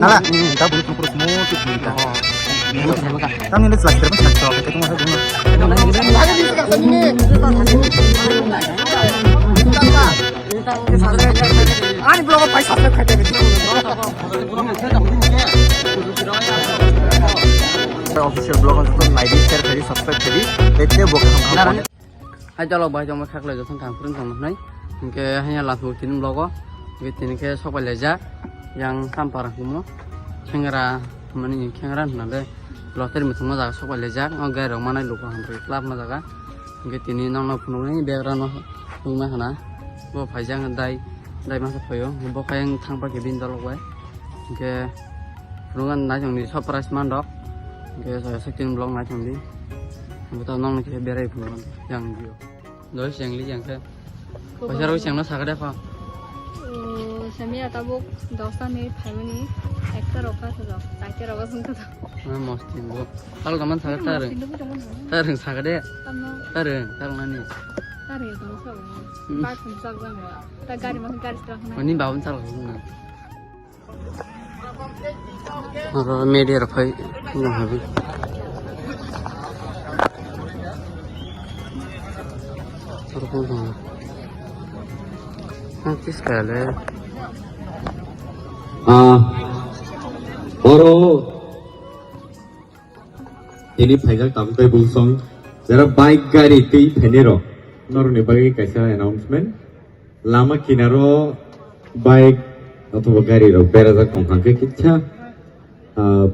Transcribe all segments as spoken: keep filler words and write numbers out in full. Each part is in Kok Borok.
Nala, ta bulu pura pura semua tu bulu ta. Kami ni selagi terus nak tahu kita cuma satu. Ani vlog pai subscribe khai. Official vlog on to like, share khai, subscribe khai. Ete bo. Hai chalo bai tongma khaklai jotong thang phring tong nai. Hingke hanya last bo tini vlog o. Hingke tini khe sok bai laijak. Yang sampar kumo. Khengra mani khengra hwnale. Lottery muthungma jaga sok bai laijak. O gari rok manai luku hamrui club ma jaga. Hingke tini nokno phunuknai background no phunukna hwna. Bo phaijak dai, dai masa phaio. Bo khe ang thang pakhe bini dolok bai. Hingke phunukna naithok ni surprise man rok. Hingke saktin vlog naithok di. Bo ta nokno khe berai phunukna yang view. Doi sengli yang khe. Paisa rok sengno sakade kho. O, semiya tabuk dosa ni phaimani ekta rok ka sajak, saite rok ka sungkha. Ah, mostin bo. Tal gaman sakade tareng. Tareng sakade. Tareng, tareng nani. Tareng tong sa. Hmm. Ba kum sak jang ba. Ta gari ma gari sra khna. Ani babun sal khna. Oro media rok phai nang habi. Oro phone thang. Nang kis kale. Ah, oro. Tini phaijak tabuk tei bulsong. Jara bike gari tei phainai rok. Norokni bagwi kaisa announcement. Lama kinaro bike othoba gari rok berajak tong kha khe kisa, ah,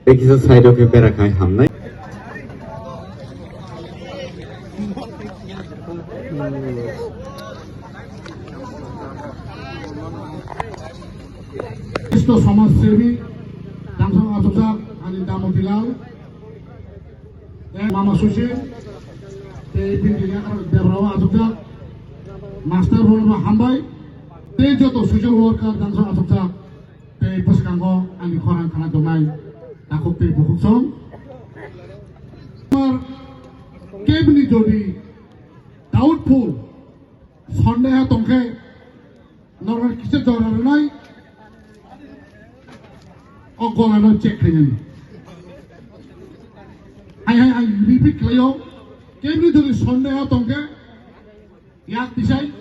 tei kisa side o khe bera khai hamnai. Bisto somaj sebi, Damsong Asokjak, ani Damoti Lal, eh, Mama Susi, tei bini yakarok Debrao Asokjak, Master Bono Hambai, tei joto social worker Damsong Asokjak, tei bwskango ani khorang khana tongnai takhuk tei bukhuk song. Kebini jodi doubtful, sondeha tongkhe, norok kisa jora rwnai, o golano check khainani. Hai hai ang repeat khlaio, kebini jodi sondeha tongkhe, yak tisai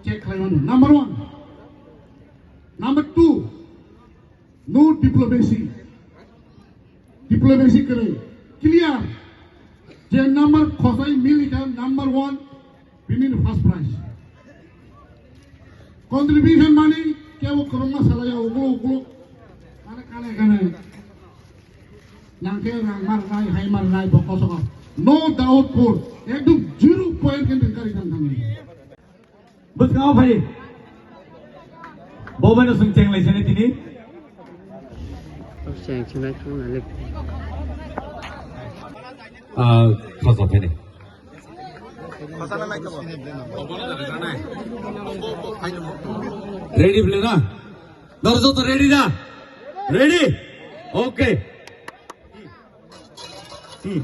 check khlaimano. Number one. Number two, no diplomacy. Diplomacy kwrwi. Clear. Je number khosai milikha number one, bini first prize. Contribution money kebo kwbangma salaya ukuluk ukuluk. Mane kane kane. Nangkhe rang mar nai, hai mar nai, bokol sokol. No doubt for. Ekdom zero point khe nang kari thang thang. Bwskango phai. Bo bai no swng cheng lai sini tini. Cheng cheng lai thang lai. Ah, khosa phai ni. Ready bole na? Norok joto ready da? Ready? Okay. Hmm.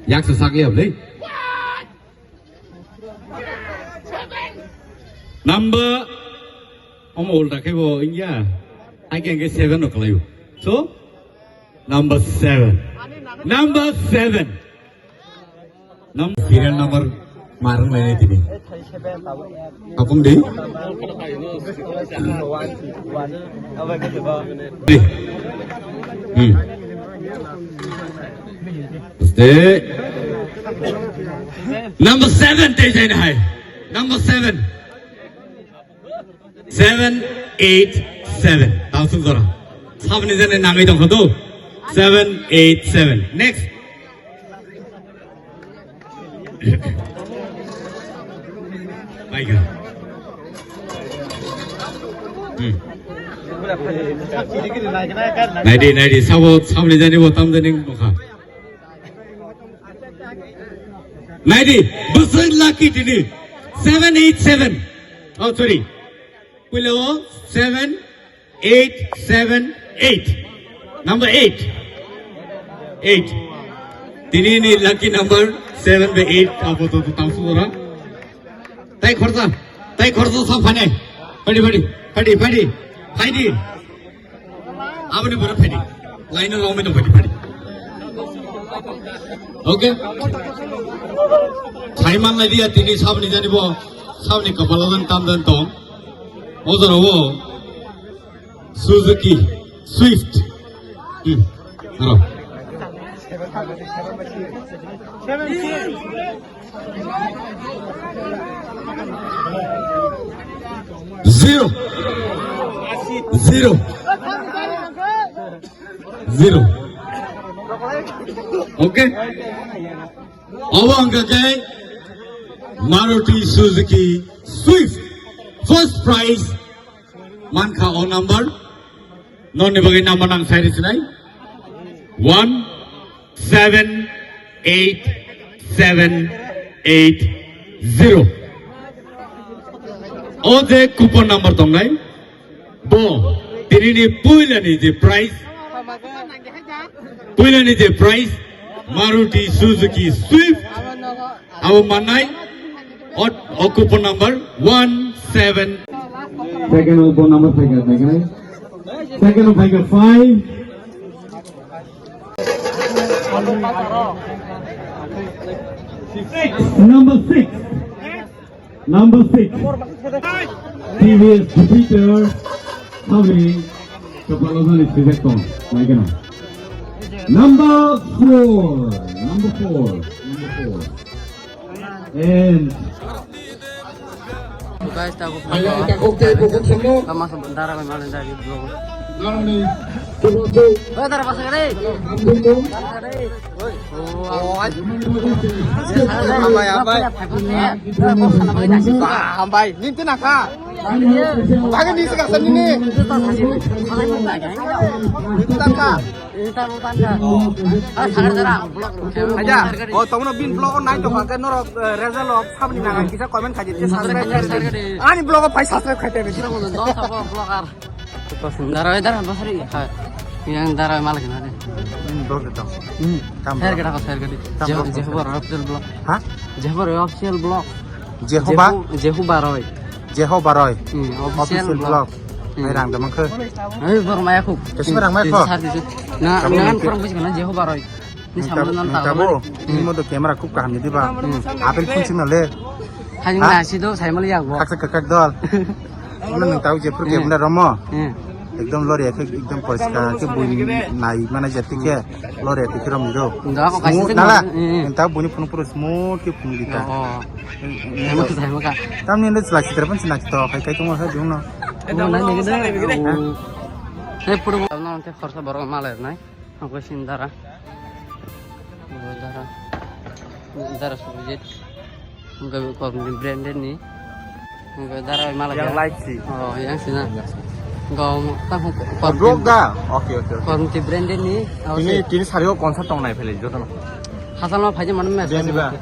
Yak sa sak liya bole. Number, omo ulta khe bo wngya. Ai khe hwnkhe seven no khlaio. So, number seven. Number seven. Num-, serial number marung lainai tini. Apung di? Di. Hmm. Stay. Number seven, tei jai hai. Number seven. Seven eight seven. Tausung jora. Sabni jani nangwi tongkha do. Seven eight seven. Next. Baikha. Hmm. Naidi, naidi, sabo, sabni jani bo tam jani mokha. Naidi, bwswk lucky tini. Seven eight seven. Oh, sorry. Puila o seven eight seven eight. Number eight. Eight. Tini ni lucky number seven by eight. Apo to to tang sura. Tai khorsa, tai khorsa sa phane. Padi, padi, padi, padi. Phaidi. Aboni boro phaidi. Line o longmai tong phaidi, phaidi. Okay. Saiman lai dia tini sabni jani bo, sabni kapalo dan tam dan tong. O jora o Suzuki Swift. Hmm. Aro. Zero. Zero. Zero. Okay. Obo wngkha khe Maruti Suzuki Swift. First prize mankha o number. Noni bagwi number nang sai rwsinai. One seven eight seven eight zero. O je coupon number tongnai, bo tinini puilani je prize, puilani je prize, Maruti Suzuki Swift, abo mannai, o, o coupon number one seven. Second coupon number phaikha, phaikha. Second phaikha five. Number six. Number six. T V S Jupiter. Kami kepala dari Sibekton. Lagi na. Number four. Number four. Number four. And Guys, ta ko photo. Tama sa dara ko malen dari vlog. Oi, dara basa kare. Oi. Oh, ay. Hambai, hambai. Hambai, ninti na ka. Bagai ninti ka sani ni. Ninti na ka. Aja, oh, tongno bin vlog o nai tongkha khe norok, eh, result rok sabni nang kisa comment khai di, subscribe khai di. Ani vlog o phai subscribe khai di. Daroi, daroi, basari, ha. Yang daroi malik na de. Hmm, vlog de tong. Hmm. Tam share vlog. Gada ko share gadi. Tam vlog. Jehovah official vlog. Ha? Jehovah official vlog. Jehovah? Jehu-, Jehu Baroi. Jeho Baroi. Hmm, official vlog. Hai rang da mangkhe. Hai bor maya khuk. Kesi rang maya kho. Na, na kan kurang buji kana Jeho Baroi. Ni sambil nang tahu. Ni modo camera khub kaham ni diba. Apel phone sing na le. Hai na si do sai mal ya go. Khaksa khakak dol. Mano nang tahu je pur camera romo. Ekdom lori ekhe ekdom poriskar khe bui nai mana jati khe lori ekhe khe rom do. Nala. Nang tahu bui ni phone pura smooth khe phone dita. Emang saya maka. Tamni le chwla sitra pun sina to khai khai tongma khai dungno. Emang nang ni gede. Saya pura mau nang khorsa borok malai nai. Ang ko sin dara. Dara. Dara sujit. Ang ko korni branded ni. Ang ko dara malai. Yang light si. Oh, yang sina. Go ta ko. Blog da. Oke, oke, oke. Korni branded ni. Ini, ini sari o concert tong nai phele joto no. Hasal ma phaji manam mes. Beni ba.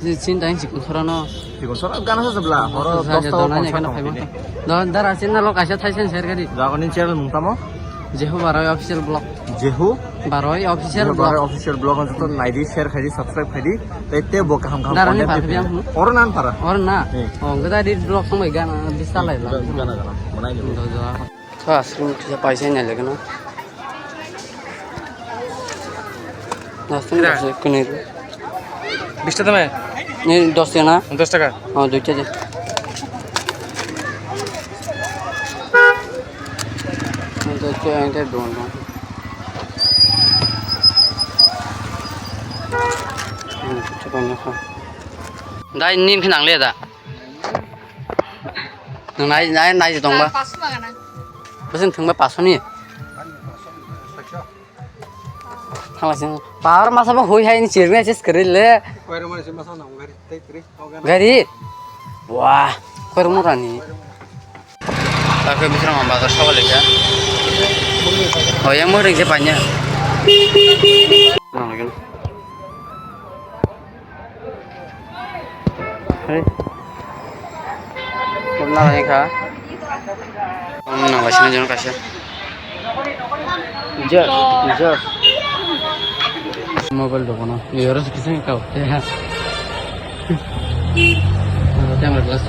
Ji chin dang chikun sora no. Chikun sora gana sa sabla. Horo dos ta concert tong phele. Don dara chin na lo kaisa thaisen share gadi. Jago ni channel mung tamo? Jehu Baroi official blog. Jehu? Baroi official blog. Baroi official blog ang to nai di, share khai di, subscribe khai di. Tei te bo kaham kaham content. Dara ni par biang. Oro nan para. Oro na. Oh, gada di blog song bai gana bisa lai la. Gana gana. Manai ni. Kha aswk kisa paisa nai lekha na. Aswk kisa kwnwi. Bish taka tamo? Ni dos taka na? Dos taka. Oh, dui taka de. Dos taka ang tei don don. Dai nin khe nang le da. Nang nai, nai, nai tong ba. Bwswk thwng ba paso ni. Thang la sing. Power masa ba hui hai ni chirnai ses kwrwi le. Gari. Wah, koirok mura ni. Takhe bisrang bazar sabo lekha. Oh, yang mo ring se panya. Hey. Kok nalai kha? Ang nang lai sini jono kaisa. Jer, jer. Mobile dokono. Yoro se kisang kau. Camera glass.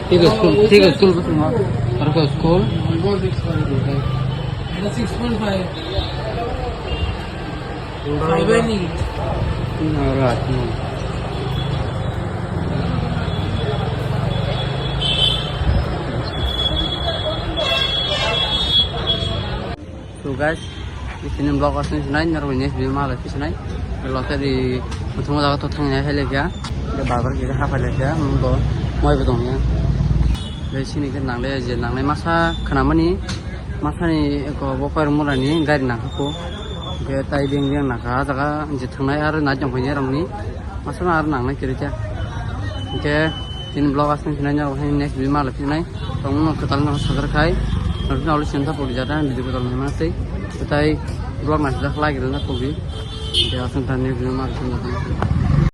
Tiga school, tiga school betul mah. Harga school. Six point five. Five ni. Ini ora. So guys, ini vlog asli sinai, naro ini video malah sinai. Kalau tadi mutung jaga tuh tangnya hele ya. Dia babar kita apa lagi ya, mungkin mau betul ya. Dari sini kan nang le je nang le masa kena mani, masa ni ko bokar mula ni gari nang ko. Ke tai ding ding naka jaga je tangnai ar na jong phai rong ni. Masa na ar nang nai kiri cha. Ke Tini vlog asli sinai, nang next video malah sinai. Tong no kwtal no sajar khai. Nang no alu sinta pori jata video kwtal no mana sei. Kwtai vlog na sida khlai gina na kobi. Dia asli tan next video malah sinai.